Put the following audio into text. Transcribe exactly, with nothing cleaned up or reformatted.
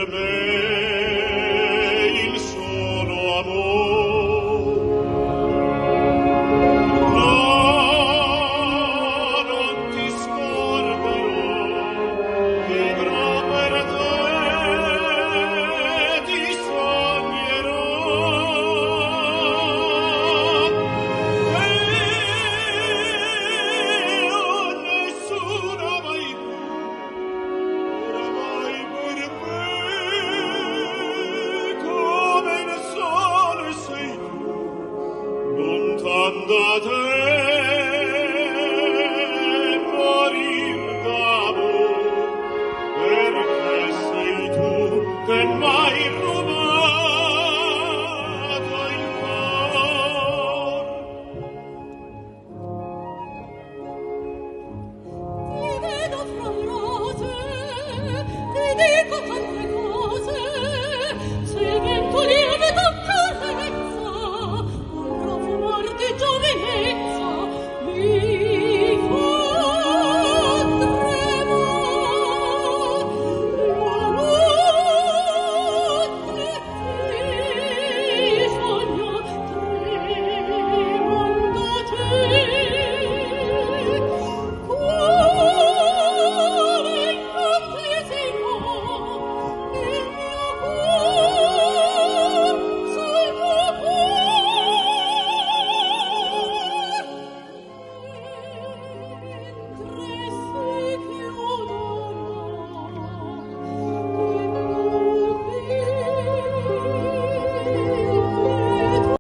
me in solo amor. No, non ti scorderò, vivrò per te, ti sognerò. E nessuno mai più. Oramai per me come il sole sei tu, lontan da te morir d'amor, perché sei tu che m'hai rubato il cor. Ti vedo fra le rose, ti dico con